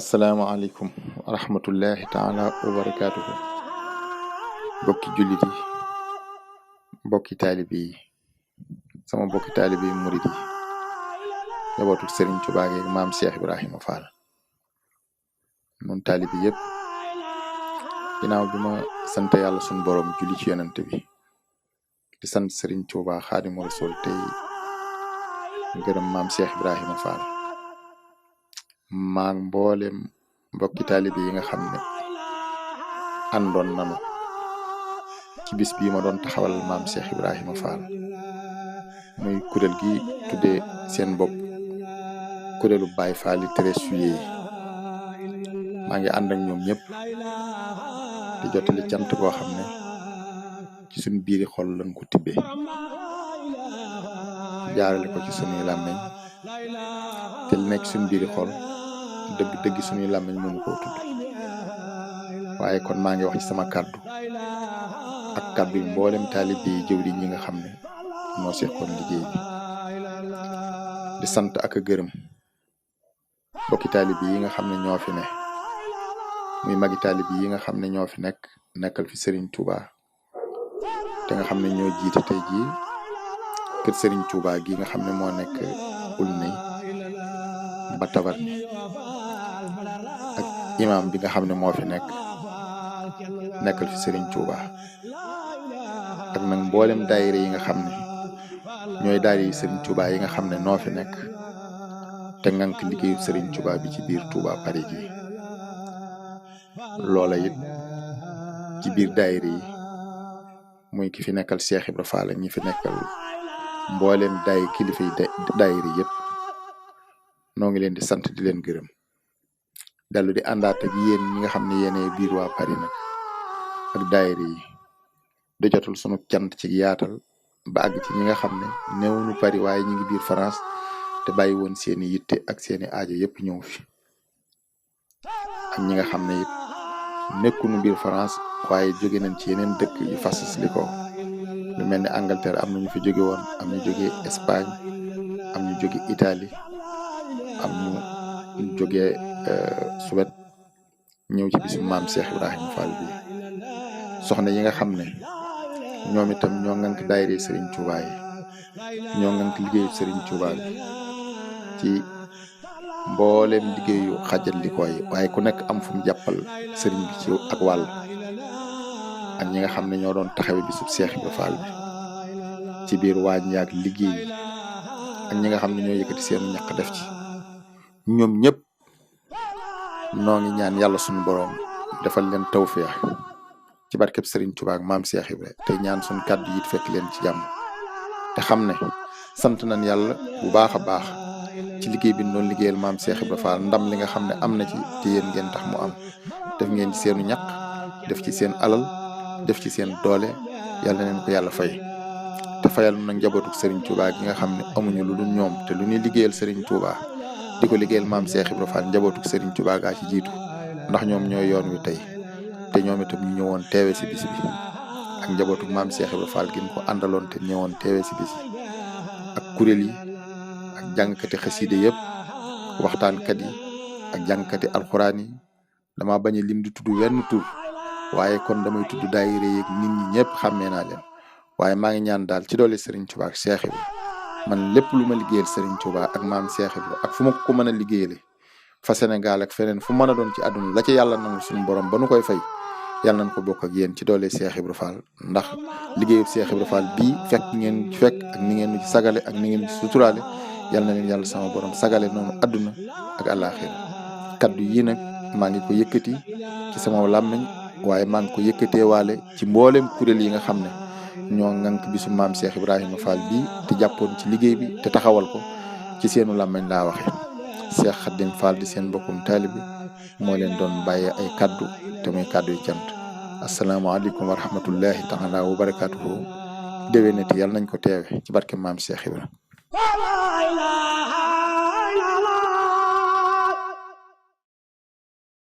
asalaamaaleykum wa rahmatullahi taala wa barakaatuhu. mbokki jullit yi, mbokki taalibe yi, sama mbokki taalibe yi murid yi, njabootu Serigne Touba ak maam Cheikh Ibrahima Fall. noonu taalibe yëpp, ginnaaw bi ma sant yàlla sunu borom julli ci yonent bi di sant Serigne Touba Xaadimu Rasuul tey gërëm maam Cheikh Ibrahima Fall. maa mboolem mbokki taalibe yi nga xam ne àndoon nanu ci bis bii ma doon taxawal maam Cheikh Ibrahima Fall, muy kuréel gi tuddee seen bopp kuréelu Baye Fall yi 13 juillet. maa ngi ànd ak ñoom ñëpp di jotali cant boo xam ne ci suñ biiri xol lañ ko tibbee, jaarale ko ci suñuy làmmeñ te li nekk suñ biiri xol dëgg suñuy làmmeñ mënu koo tudd. waaye kon maa ngi wax ci sama kàddu ak kàddu yi mboolem taalibe yi jëwriñ ñi nga xam ne moo seqoon liggéey bi, di sant ak a gërëm mbokki taalibe yi nga xam ne ñoo fi ne, muy magi taalibe yi nga xam ne ñoo fi nekkal fi Serigne Touba te nga xam ne ñoo jiite tey jii kër Serigne Touba gi nga xam ne moo nekk Ulnay ba tabar ni, ak imam bi nga xam ne moo fi nekkal fi Serigne Touba, ak nag mboolem daayira yi nga xam ne ñooy daayira yi Serigne Touba yi nga xam ne noo fi nekk te ngank liggéeyu Serigne Touba bi ci biir Touba Paris gi. loola it ci biir daayira yi muy ki fi nekkal Cheikh Ibra Fall, ñi fi nekkal mboolem kilifa yi daayira yëpp, noo ngi leen di sant di leen gërëm, dellu di àndaat ak yéen ñi nga xam ne yéenee biir waa Paris nag ak daayira yi di jotul sunu cant ci yaatal ba àgg ci ñi nga xam ne néewuñu Paris waaye ñi ngi biir France te bàyyi woon seeni yitte ak seeni aajo yëpp ñëw fi, ak ñi nga xam ne it nekkunu biir France waaye jóge nañ ci yeneen dëkk yu fasis li ko lu mel ne Angleterre am na ñu fi jóge woon, am ñu jóge Espagne, am ñu jóge Italie, am ñu jóge Suède ñëw ci bisu maam Cheikh Ibrahima Fall bi. soxna yi nga xam ne ñoom itam ñoo ngank daayira Serigne Touba yi, ñoo ngank liggéeyu Serigne Touba bi ci mboolem liggéeyu xajal li koy waaye ku nekk am fu mu jàppal Serigne bi ci ak wàll, ak ñi nga xam ne ñoo doon taxawe bisub Cheikh Ibrahima Fall bi ci biir waañ yaak liggéey, ak ñi nga xam ne ñoo yëkkati seenu ñaq def ci. ñoom ñëpp noo ngi ñaan yàlla suñu borom defal leen tawfeex ci barkeb Serigne Touba ak maam Cheikh Ibrahima, te ñaan suñu kàddu yi fekk leen ci jàmm, te xam ne sant nañ yàlla bu baax a baax ci liggéey bi doon liggéeyal maam Cheikh Ibrahima Fall. ndam li nga xam ne am na ci te yéen ngeen tax mu am, def ngeen ci seenu ñaq, def ci seen alal, def ci seen doole, yàlla na leen ko yàlla fay te fayal nag njabootu Serigne Touba gi nga xam ne amuñu lu dul ñoom, te lu ñuy liggéeyal Serigne Touba di ko liggéeyal maam Cheikh Ibrahima Fall njabootu Serigne Touba gaa ci jiitu, ndax ñoom ñooy yoon wi tey, te ñoom itam ñu ñëwoon teewe si bis bi, ak njabootu maam Cheikh Ibrahima Fall gi ko àndaloon te ñëwoon teewe si bis bi, ak kuréel yi, ak jàngkati xaside yëpp, waxtaankat yi, ak jàngkati alxuraan yi. dama bañ a lim di tudd wenn tur, waaye kon damay tudd daayira yeeg nit ñi ñëpp xàmmee naa leen. waaye maa ngi ñaan daal ci doole Serigne Touba ak Cheikh Ibrahima, man lépp lu ma liggéeyal Serigne Touba ak maam Cheikh Ibrahima ak fu ma ko mën a liggéeyale fa Sénégal ak feneen fu mën a doon ci àdduna la ci yàlla nangu suñu borom ba nu koy fay, yàlla nañ ko bokk ak yéen ci doole Cheikh Ibrahima Fall. ndax liggéeyu Cheikh Ibrahima Fall bii ngeen fekk ak ni ngeen ci sagale ak ni ngeen ci suturaale, yàlla na leen yàlla sama borom sagale noonu àdduna ak àllaaxira. kaddu yi nag maa ngi ko yëkkati ci sama làmmiñ, waaye maa ngi ko yëkkatee waale ci mboolem kuréel yi nga xam ne ñoo ngank bisu maam Cheikh Ibrahima Fall bii te jàppoon ci liggéey bi te taxawal ko ci seenu làmmiñ laa waxe. Cheikh Khadim Fall di seen mbokkum taalibe moo leen doon bàyyee ay kaddu te muy kaddu yu cant. asalaamaaleykum wa rahmatullahi taala wa barakaatuhu. déwénati yàlla nañ ko teewe ci barke maam Cheikh Ibrahima.